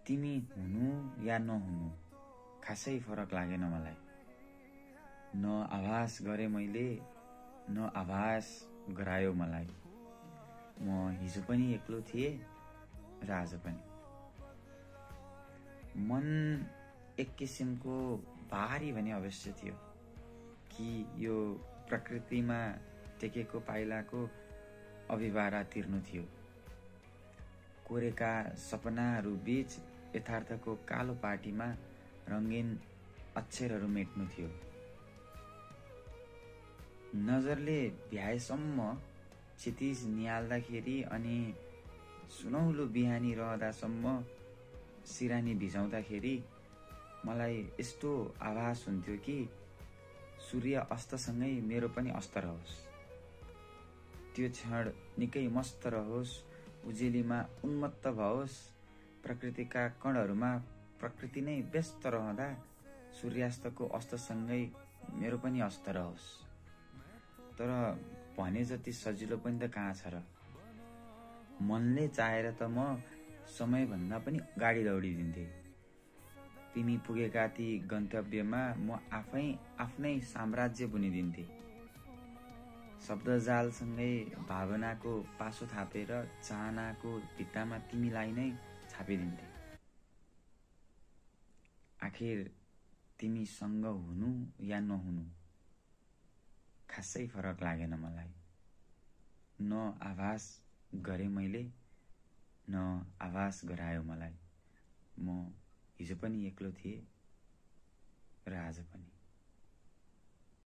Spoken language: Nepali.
तिमी हुनु या नहुनु खासै फरक लागेन मलाई। न आभास गरे मैले, न आभास गरायो मलाई। म हिजो पनि एक्लो थिएँ र आज पनि। मन एक किसिमको भारी भने अवश्य थियो कि यो प्रकृतिमा टेकेको पाइलाको अभिभारा तिर्नु थियो। कोरेका सपनाहरू बीच यथार्थको कालो पाटीमा रङ्गीन अक्षरहरू मेट्नु थियो। नजरले भ्याएसम्म क्षितिज निहाल्दाखेरि अनि सुनौलो बिहानी रहँदासम्म सिरानी भिजाउँदाखेरि मलाई यस्तो आभास हुन्थ्यो कि सूर्य अस्तसँगै मेरो पनि अस्त रहोस्। त्यो क्षण निकै मस्त रहोस्, उजेलीमा उन्मत्त भओस्, प्रकृतिका कणहरूमा प्रकृति नै व्यस्त रहँदा सूर्यास्तको अस्तसँगै मेरो पनि अस्त रहोस्। तर भने जति सजिलो पनि त कहाँ छ र। मनले चाहेर त म समयभन्दा पनि गाडी दौडिदिन्थे। तिमी पुगेका ती गन्तव्यमा म आफ्नै साम्राज्य बुनिदिन्थे। शब्दजालसँगै भावनाको पासो थापेर चाहनाको भित्तामा तिमीलाई नै छापिदिन्थे। आखिर तिमीसँग हुनु या नहुनु खासै फरक लागेन मलाई। न आभास गरे मैले, न आभास गरायो मलाई। म हिजो पनि एक्लो थिएँ र आज पनि।